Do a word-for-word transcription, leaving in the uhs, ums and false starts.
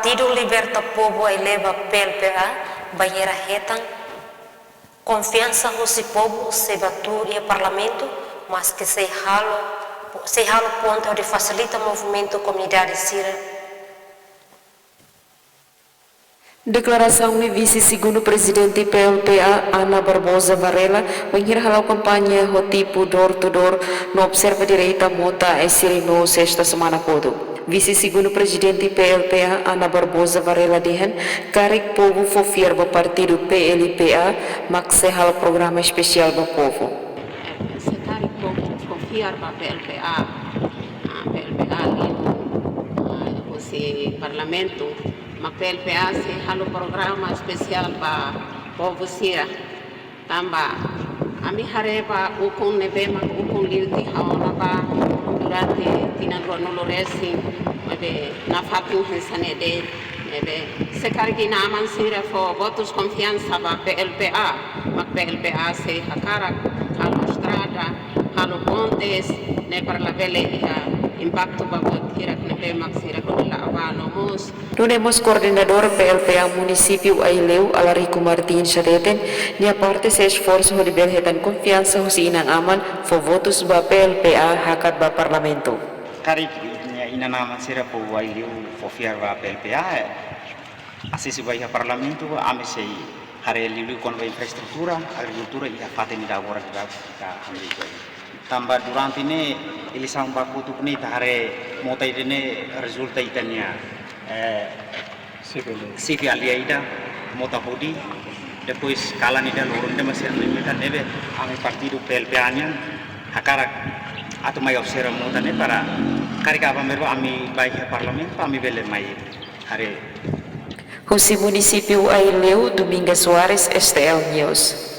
Partidu Liberta Povu Aileu ba P L P A, bainhira hetan konfiansa husi povu sei bá tuur iha Parlamentu, maske sei halo, sei halo ponte hodi fasilita movimentu komunidade sira. Deklarasaun ne'e Vise Segundu Prezidente P L P A, Ana Barbosa Varela, bainhira hala'o kampaña ho tipu door to door no observa direta mota ai sira iha Sesta semana kotuk. Vise Segundu Prezidente P L P A, Ana Barbosa Varela dehan, karik povu fó fiar ba partidu P L P A, mak sei halo programa espesiál ba povu. Eh, se karik povu fó fiar ba P L P A, ah, P L P A liu, ah, husi Parlamentu, mak P L P A sei halo programa espesiál ba povu sira. Tanba ami haree ba ukun ne'ebé mak ukun liu tiha ona ba durante tinan ruanulu resin, maibé nafatin hanesan ne'e de'it, ne'ebé se karik inan-aman sira fó votus konfiansa ba P L P A, mak P L P A sei hakarak halo estrada, halo pontes, ne'e para labele iha impaktu ba buat hirak ne'ebé mak sira hodi la'o bá no mós. Nune'e mós koordenadór P L P A Munisípiu Aileu, Alarico Martins hateten, nia parte sei esforsu hodi bele hetan konfiansa husi inan-aman fó votus ba P L P A hakat ba Parlamentu. Karik nia inan-aman sira povu Aileu fó fiar ba P L P A, eh, asesu ba iha Parlamentu, ami sei haree liuliu kona-ba infraestrutura, agrikultura, iha fatin ida agora ita, ita hamriik. Tanba durante ne'e, eleisaun ba kotuk ne'e ita haree mota ida ne'e rezulta ita-nia, eh, xefe aldeia ida, mota hodi, depois kalan ida loron ida mós ami ita ne'ebé, ami partidu P L P A nian hakarak atu mai observa mota ne'e para karik aban-bainrua ami bá iha Parlamentu, ami bele mai haree. Husi Munisípiu Aileu, Dominga Soares, S T L News.